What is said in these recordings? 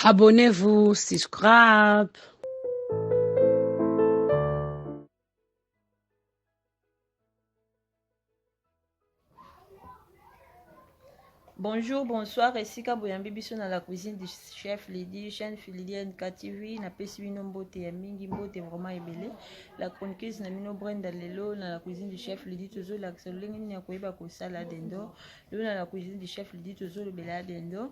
Abonnez-vous, subscribe. Bonjour, bonsoir, esika boyambi biso na la cuisine du chef Lydie, chaîne Philienne KTV, na pesi bino mbote ya mingi, mbote vraiment ebele. La chroniqueuse na bino Brenda lelo na la cuisine du chef Lydie tozolakisa lolenge nini ya koyeba kosala dendo. Lelo na la cuisine du chef Lydie tozolobela dendo.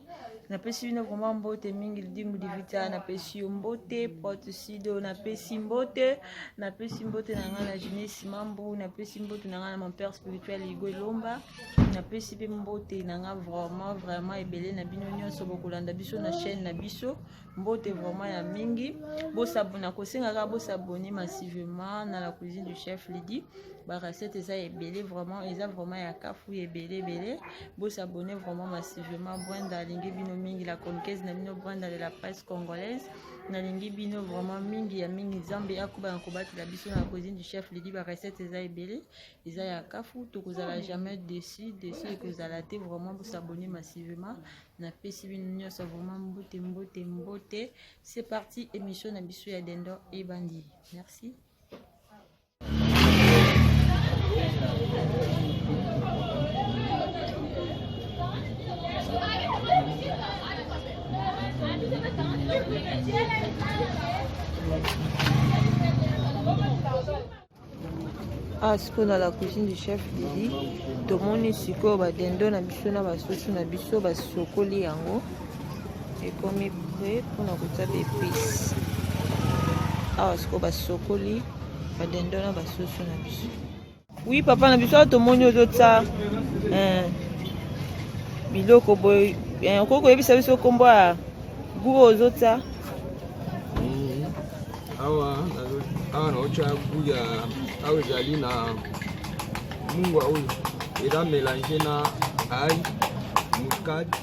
Napesi bino vraiment mbote mingi Lidingu Divita, napesi yo mbote Porte Sido, napesi mbote, napesi mbote na ngai na Jeunesse Mambu, napesi mbote na ngai na mon père spirituel Hugo Elomba. Napesi mpe mbote na nga vraiment vraiment ebele na bino nyonso bokolanda biso na chaîne na biso mbote vraiment ya mingi bosabona kosenga kaka bosabone massivement na la cuisine du chef Lydie ba recette eza ebele vraiment eza vraiment ya kafu ebele ebele bosabone vraiment massivement Brenda alingi bino mingi la chroniqueuse na bino Brenda de la presse congolaise nalingi bino vraiment mingi ya mingi Nzambe akoba na kobatela biso na la cuisine du chef Lydie ba recette eza ebele eza ya kafu tokozala jamais dessus dessus ekozala te vraiment bosabonne massivement napesi bino nyonso vraiment mbote mbote mbote c'est parti émission na biso ya dendo ebandi merci. Ah, sikoyo na la cuisine du chef Didi tomoni sikoyo badendo na biso na basoso na biso basokoli yango ekomi prêt mpona kotia baepice. Awa sikoyo basokoli badendo na basoso na biso. Oui papa na biso awa tomoni ozotia eh, biloko boye eh, okoki koyebisa biso nkombo ya gu oyo ozotia? Awa awa naotya gu ya awa ezali na mungwa oyo eza melange na ail muscade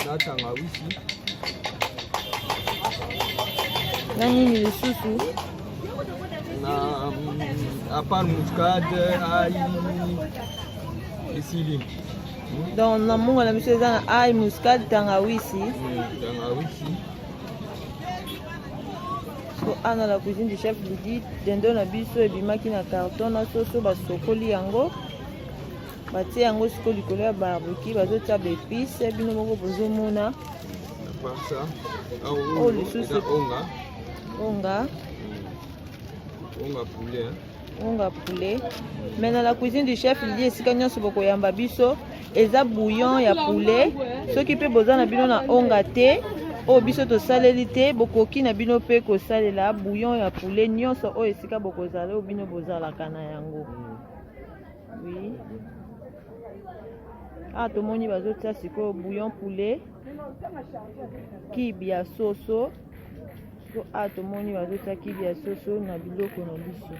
na tangawisi na nini lisusu na à part muscade ail esili. Donc na mungwa na biso eza na ail, muscade, tangawisi. Tangawisi. So ana la cuisine du chef Lydie dendo na biso ebimaki na carton na soso basokoli yango batie yango sikoyo likolo ya barbecue bazotia baepice bino moko bozomona. Oyo lisusu onga onga onga poulet. Onga poulet. Mais na la cuisine du chef Lydie esika nyonso bokoyamba biso eza bouillon ya poulet. Soki mpe boza na bino na onga te oyo biso tosaleli te, bokoki na bino mpe kosalela bouillon ya poulet nyonso oyo esika bokozala oyo bino bozalaka na yango. Oui. Ah, tomoni bazotia sikoyo bouillon poulet kibe ya soso. So ah, tomoni bazotia kibe ya soso na biloko na biso.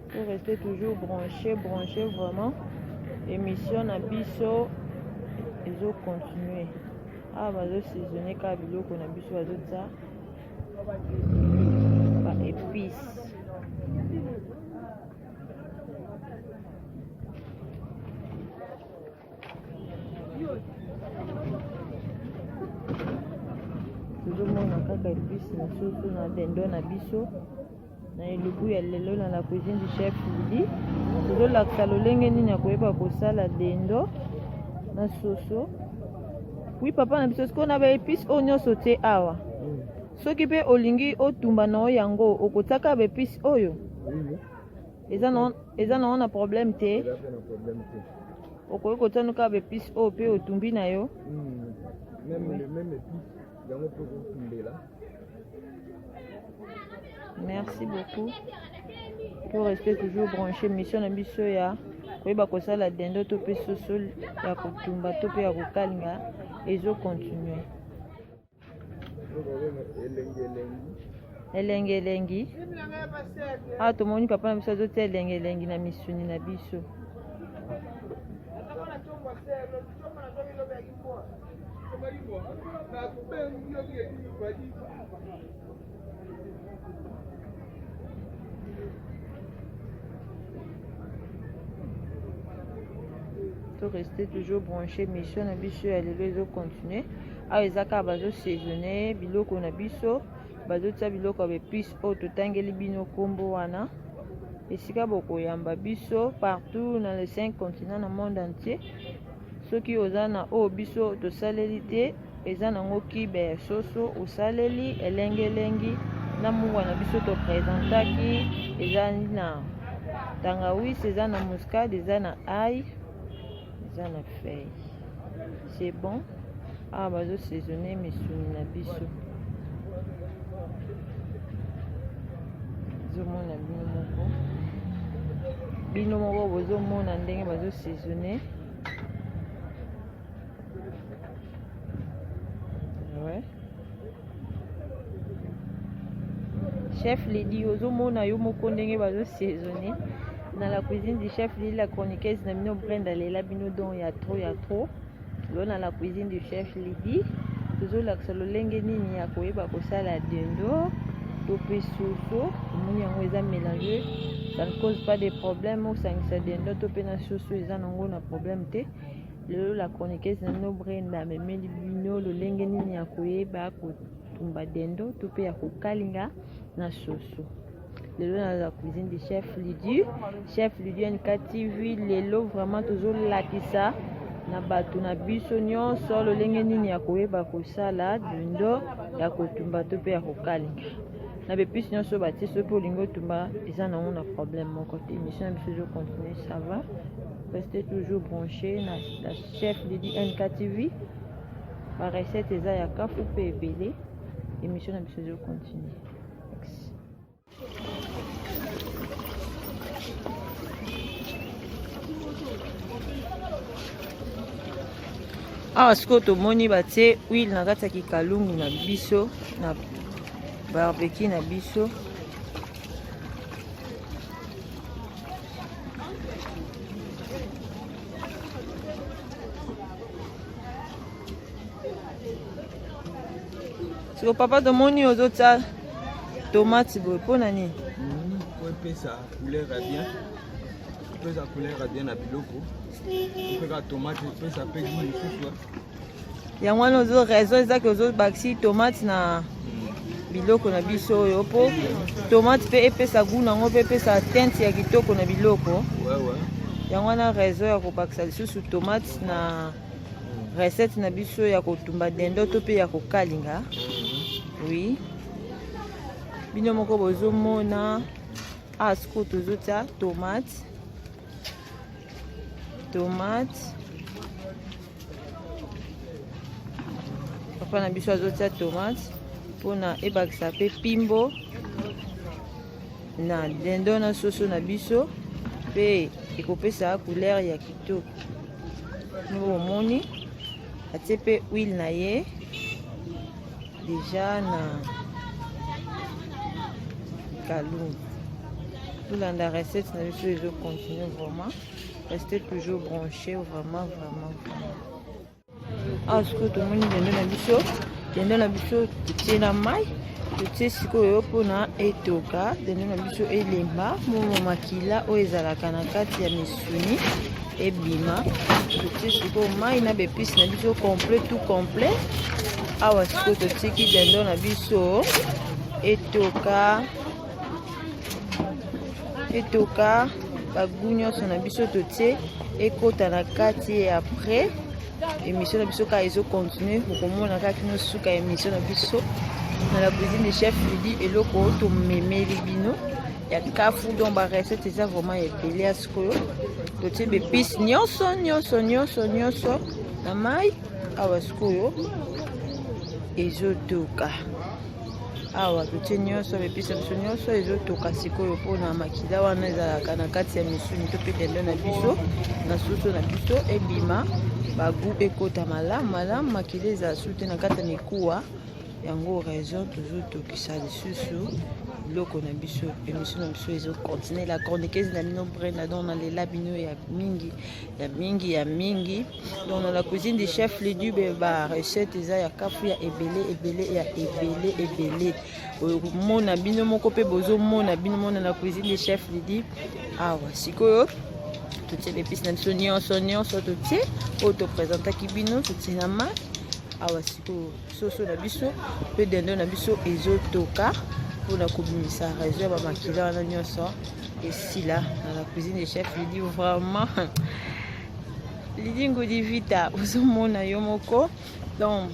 Pour rester toujours branché, branché vraiment. Émission na biso ezo continuer. Ah, bazo saisonner kaka biloko na biso bazotia ba épices. Tozomona kaka épice na soso na dendo na biso na elubu ya lelo na la cuisine du chef Lydie. Tozolakisa lolenge nini ya koyeba kosala dendo na soso. Oui papa na biso sikoyo na ba épice oyo nyonso te awa. Soki mpe olingi otumba na yango okotiaka ba épice oyo eza na na problème te. Okoki kotia kaka ba épice oyo mpe otumbi na yo. Même le même épice yango mpe okotumbela. Merci beaucoup pour rester toujours branché. Mission na biso ya koyeba kosala dendo to mpe soso ya kotumba to mpe ya kokalinga ezo continuer. Elengi elengi. Awa tomoni papa na biso azotia elengi elengi na misuni na biso. To rester toujours branché. Mission na biso ya lelo ezo continuer. Awa eza kaka bazo saisonner biloko na biso, bazotia biloko ya baepice oyo totangeli bino nkombo wana. Esika bokoyamba biso partout na les 5 continents na monde entier. Soki oza na oyo biso tosaleli te, eza nango kibe ya soso osaleli elengelengi na mungwa na biso topresentaki, eza na tangawisi, eza na muscade, eza na ail, eza na feuille. C'est bon. Awa bazo saisonner misuni na biso, bozomona bino moko, bino moko bozomona ndenge bazo saisonner. Ouais. Chef Lady, ozomona yo moko ndenge bazo saisonner na la cuisine du chef Lady, la chroniqueuse na bino Brenda lela bino don ya trop ya trop. Lelo na la cuisine du chef Lydie tozolakisa lolenge nini ya koyeba kosala dendo to mpe soso. Omoni yango eza mélange, ça ne cause pas de problème. Osangisa dendo to mpe na soso eza nango na problème te. Lelo la chroniqueuse na bino Brenda amemeli bino lolenge nini ya koyeba kotumba dendo to mpe ya kokalinga na soso. Lelo na la cuisine du chef Lydie, chef Lydie NK TV. Lelo vraiment tozolakisa na bato na biso nyonso lolenge nini ya koyeba kosala dendo ya kotumba to mpe ya kokalinga na bepisi nyonso batie. Soki olingi otumba, eza nango na problème moko te. Émission na biso ezocontinue, ça va, restez toujours branché na la chef Lydie NK TV. Barecette eza ya kafu mpe ebele. Émission na biso ezocontinue. Awa sikoyo tomoni batie huile na kati ya kikalungu na biso na barbecue na biso. Siko papa, tomoni ozotia tomate boye, mpo na nini? Po epesa couleur ya bien, epesa couleur ya bien na biloko. Epeka tomate, epesa mpe goût mosusu. Yango wana ozo raison ezaki ozobakisi tomate na biloko na biso oyo, mpo tomate mpe epesa goût nango mpe epesa teinte ya kitoko na biloko. Ouais. Yango wana raison ya kobakisa lisusu tomate na recette na biso ya kotumba dendo to mpe ya kokalinga. Oui, bino moko bozomona. Awa sikoyo tozotia tomate, tomate. Papa na biso azotia tomate mpona ebakisa mpe pimbo na dendo na soso na biso, mpe ekopesa couleur ya kitoko. Bomoni, atie mpe huile na ye déjà na kalungu. Tolanda recette na biso ezocontinue vraiment. Restez toujours branché, vraiment vraiment vraiment. Awa sikoyo tomoni dendo na biso, dendo na biso totie na mai, totie sikoyo mpona etoka. Dendo na biso elemba momo, makila oyo ezalaka na kati ya misuni ebima. Totie sikoyo mai na baepice na biso complet, tout complet. Awa sikoyo totiki dendo na biso etoka, etoka bagoût nyonso na biso totie ekota na kati. E après, émission na biso kaka ezocontinue, okomona kaka kino suka ya émission na biso na la cuisine de chef Lydie. Eloko oyo tomemeli bino ya kafu, donc barecette eza vraiment ebele. Ya sikoyo totie baepice nyonso nyonso nyonso nyonso na mai. Awa sikoyo ezotoka. Awa totie nyonso, baepice biso nyonso, ezotoka sikoyo mpona makila wana ezalaka na kati ya misuni to mpe dendo na biso na soso na biso ebima, bagoût ekota malamu malamu, makila ezala su te na kati ya mikuwa. Yango raison tozotokisa lisusu biloko na biso. Émission na biso ezocontinue, la chroniqueuse na bino Brenda. Donc nalela bino ya mingi, ya mingi, ya mingi. Donc na la cuisine du chef Lidube, barecette eza ya kafu, ya ebele ebele, ya ebele ebele. Omona bino moko mpe bozomona bino mona na cuisine du chef Lidi. Awa sikoyo Totie baepise na biso nyonso nyonso, totie oyo topresentaki bino, totie na mai. Awa sikoyo soso na biso mpe dendo na biso ezotoka mpona kobimisa raison ya bamakila wana nyonso esila na la cuisine de chef Lidi. Vraiment Lidi Ngudi Vita, ozomona yo moko. Donc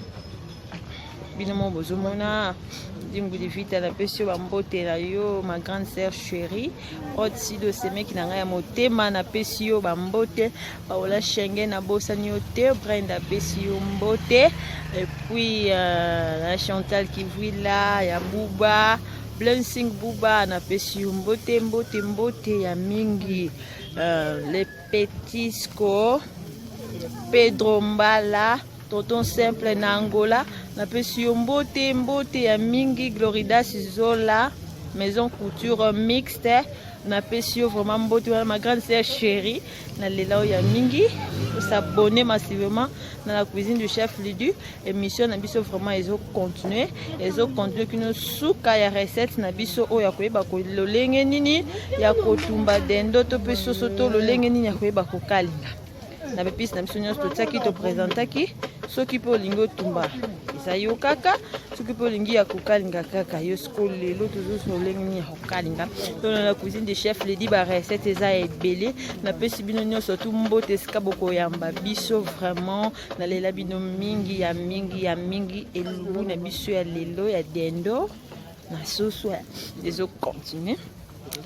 bino moko bozomona Lidi Ngudi Vita, napesi yo bambote na yo, ma grande sœur chérie Rod Sido semeki na ngai ya motema, napesi yo bambote. Paola Schengen, nabosani yo te. Brenda, apesi yo mbote. Et puis la Chantal Kivuila ya Buba, Blessing Buba, napesi yo mbote mbote mbote ya mingi. Les petits sco Pedro Mbala, tonton simple na Angola, napesi yo mbote mbote ya mingi. Gloridas Zola, maison couture mixte, napesi yo vraiment mbote wana, ma grande sœur chérie, nalela oyo ya mingi. S'abonner massivement na la cuisine du chef Lidu. Émission na biso vraiment ezo continuer, ezo continuer kino suka ya recette na biso oyo ya koyeba lolenge nini ya kotumba dendo to pe soso, to lolenge nini ya koyeba kokalinga na bepisi na biso nyonso totiaki, topresentaki. Soki mpe olingi otumba, eza yo kaka. Soki mpe olingi ya kokalinga, kaka yo. Siko lelo tozosala lolenge nini ya kokalinga. To na la cuisine de chef Ledi, barecette eza ebele. Napesi bino nyonso tu mbote esika bokoyamba biso. Vraiment nalela bino mingi ya mingi ya mingi. Elubu na biso ya lelo ya dendo na soso ezocontinue.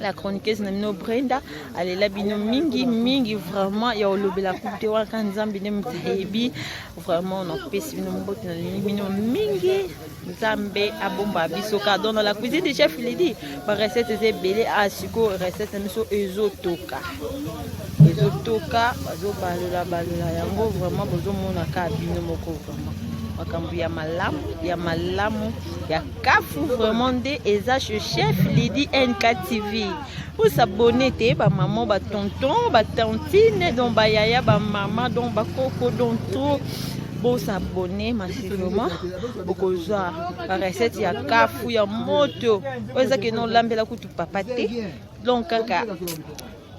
La chroniqueuse na bino Brenda alela bino mingi mingi, vraiment ya olobela kutu te wana, Nzambe nde moto ayebi. Vraiment napesi bino mbote, nalingi bino mingi. Nzambe abomba biso kaka. Donc dans la cuisine de chef Lidi, barecette eza ebele. A sikoyo recette na biso ezotoka, ezotoka, bazobalola balola yango. Vraiment bozomona kaka bino moko, vraiment makambo ya malamu ya malamu ya kafu vraiment nde eza chez chef Lidi NK TV. Bosabone te, bamama, batonton, batantine, donc bayaya, bamama, donc bakoko, donc trop bosabone massivement, bokozwa barecette ya kafu ya moto oyo eza kende olambela kutu papa te. Donc kaka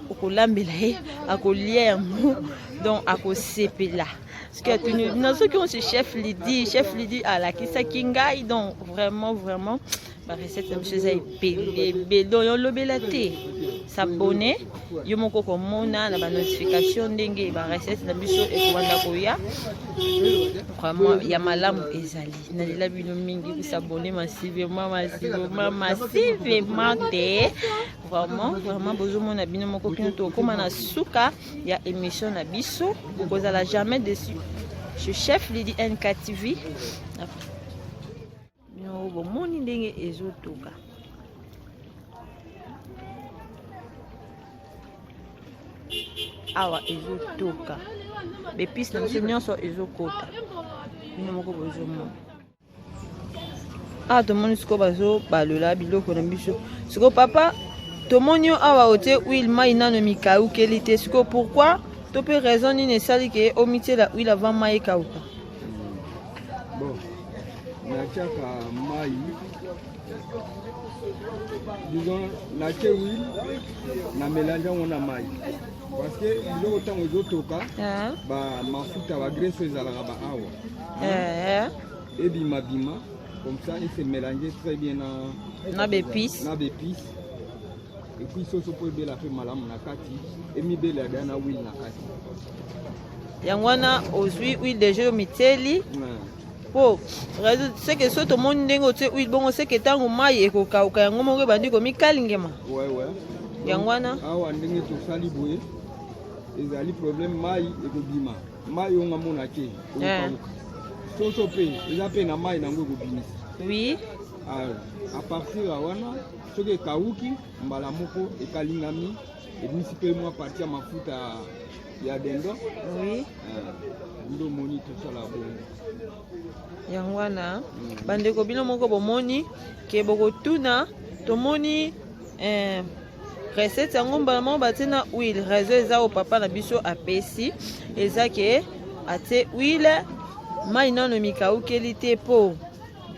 okolambela ye, akolia yango, donc akosepela. Soki atuni na soki on chef Lidi, chef Lidi alakisaki ngai. Donc vraiment vraiment barecette na biso eza ebele ebele, donc olobela te. S'abonner, yo moko komona na banotification ndenge barecette na biso ekobanda koya. Vraiment ya malamu ezali. Nalela bino mingi. Kosabonner massivement, massivement, massivement te. Vraiment vraiment bozomona bino moko kino tokóma na suka ya émission na biso. Bokozala jamais déçu chez chef Lidi NK TV. Bino bomoni ndenge ezotoka awa, ezotoka, bepise na biso nyonso ezokota, bino moko bozomona. Awa tomoni sikoyo bazobalola biloko na biso. Sikoyo papa, tomoni yo awa otie huile, mai nano mikaukeli te. Sikoyo pourquoi to mpe raison nini esali ke omitiela huile avant mai ekauka? Bon, natiaka mai, disons natie huile na mélange yango na mai, parce que biloko ntango ezotoka, bamafuta, bagraisse oyo ezalaka ba awa ebimabima, comme ça ese mélange très bien na na baépice. Na baépice. Et puis soso mpo ebela mpe malamu na kati, emibela da na huile na kati. Yango wana ozwi huile déjà, omitieli po seke so tomoni ndenge otie huile bongo, seke ntango mai ekokauka, yango moko ebandi komikalingema. Ouais. Yango wana. Awa ndenge tosali boye, ezali problème mai ekobima, mai oyo nga mona te ekokauka. Soso mpe eza mpe na mai nango ekobimisa. À partir ya wana, soki ekauki mbala moko, ekalingami, ebimisi mpe mwa partie ya mafuta ya dendo. Nde omoni tosala bongo. Yango wana bandeko, bino moko bomoni ke bokotuna. Tomoni recette yango mbala moko batie na huile. Raison eza oyo papa na biso apesi, eza ke atie huile, mai nano mikaukeli te, mpo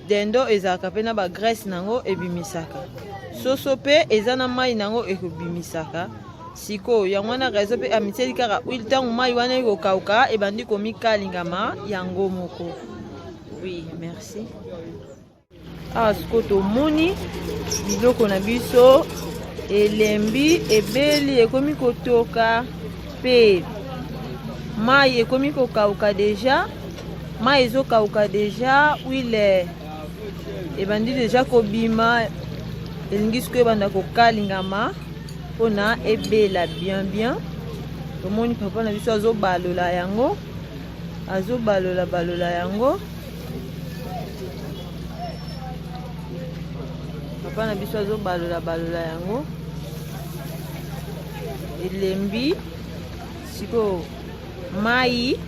dendo ezalaka mpe na bagraisse nango ebimisaka, soso mpe eza na mai nango ekobimisaka. Sikoyo yango wana raison mpe amitieli kaka huile, ntango mai wana ekokauka ebandi komikalingama yango moko. Oui, merci. Awa sikoyo tomoni biloko na biso elembi, ebeli, ekomi kotoka mpe mai ekomi kokauka deja, mai ezokauka deja, huile ebandi deja kobima, elingi sikoyo ebanda kokalingama mpona ebela bien bien. Tomoni papa na biso azobalola yango, azobalola balola yango. Papa na biso azobalola balola yango, elembi sikoyo mai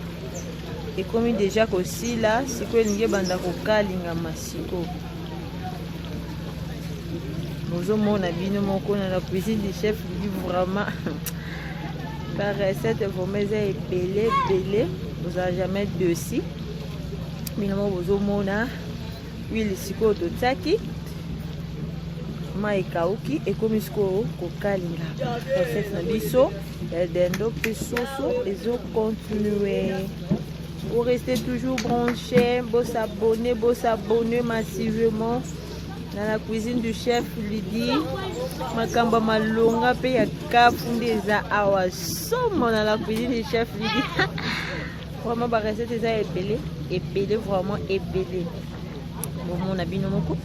ekomi deja kosila, sikoyo elingi ebanda kokalingama. Sikoyo bozomona bino moko na la cuisine du chef Lidi, vraiment ba recette vraiment eza ebele ebele, bozala jamais dessus. Bino moko bozomona huile sikoyo totiaki mai ekauki, ekomi sikoyo kokalinga. Recette na biso ya dendo mpe soso ezocontinue. Vous restez toujours branchés, vous s'abonnez, vous s'abonnez massivement dans la cuisine du chef Lydie. Makambo malonga pe ya kafu nde eza awa somo na la cuisine du chef Lydie. Vraiment ba recette eza ebele, ebele vraiment ebele. Bomona bino moko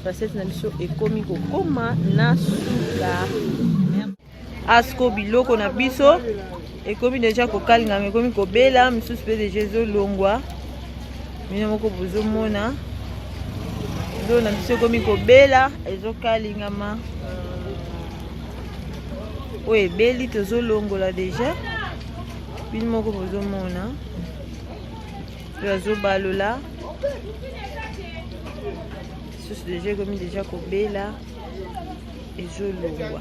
recette na biso ekomi kokoma na suka. Asko biloko na biso ekomi deja kokalingama, ekomi kobela, misusu mpe deja ezolongwa. Bino moko bozomona biloko na biso ekomi kobela, ezokalingama. Oyo ebeli tozolongola deja, bino moko bozomona oyo azobalola misusu deja ekomi deja kobela, ezolongwa.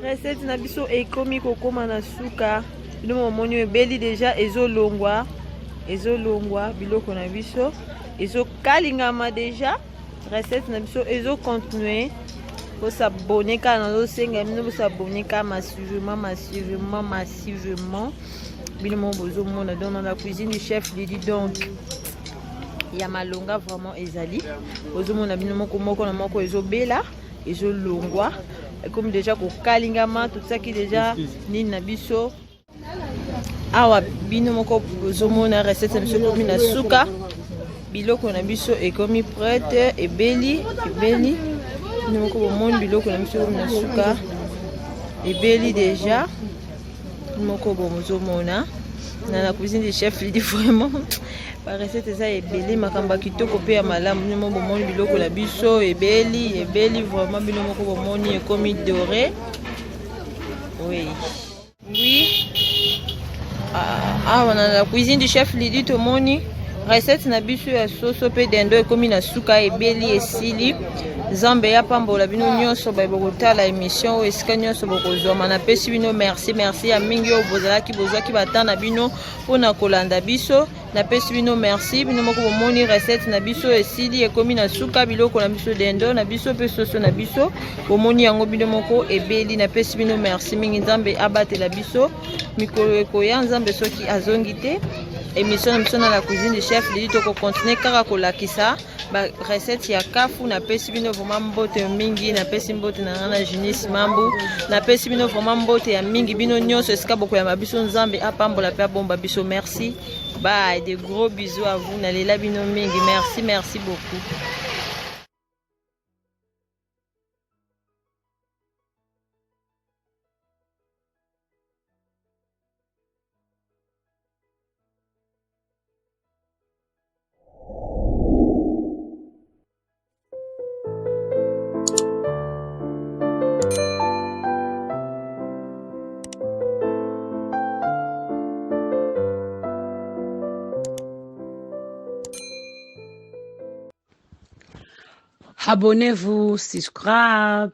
Recette na biso ekomi kokoma na suka. Bino momoni oyo ebeli deja, ezolongwa, ezolongwa biloko na biso ezokalingama deja. Recette na biso ezocontinue. Bosabone kaka, nazosenga bino bosabone kaka massivement, massivement, massivement. Bino moko bozomona donc dans la cuisine du chef Lydie, donc ya malonga vraiment ezali. Bozomona bino moko moko na moko ezobela, ezolongwa, ekomi deja kokalingama. Totiaki deja nini na biso awa, bino moko bozomona recette na biso ekomi na suka. Biloko na biso ekomi prête, ebeli, ebeli. Bino moko bomoni biloko na biso ekomi na suka, ebeli deja. Moko bozomona na la cuisine du chef Lydie, vraiment ba recette eza ebele, makambo ya kitoko mpe ya malamu. Bino moko bomoni biloko na biso ebeli, ebeli vraiment. Bino moko bomoni ekomi doré. Oui, oui. Awa na la cuisine du chef Lydie tomoni recette na biso ya soso mpe dendo ekomi na suka, ebeli, esili. Nzambe ya pambola bino nyonso baye bokotala émission oyo, esika nyonso bokozwama. Napesi bino merci, merci ya mingi oyo bozalaki, bozwaki bata na bino mpona kolanda biso. Napesi bino merci. Bino moko bomoni recette na biso esili, ekomi na suka. Biloko na biso, dendo na biso mpe soso na biso, bomoni yango bino moko ebeli. Napesi bino merci mingi. Nzambe abatela biso mikolo ekoya. Nzambe soki azongi te, émission na biso na la cuisine du chef Lydie tokocontinue kaka kolakisa ba recette ya kafu. Napesi bino vraiment mbote mingi. Napesi mbote na nga na Junis Mambu. Napesi bino vraiment mbote ya mingi, bino nyonso esika bokoyamba biso. Nzambe apambola mpe abomba biso. Merci, bye, de gros bisous à vous. Nalela bino mingi. Merci, merci beaucoup. Abonnez-vous, subscribe.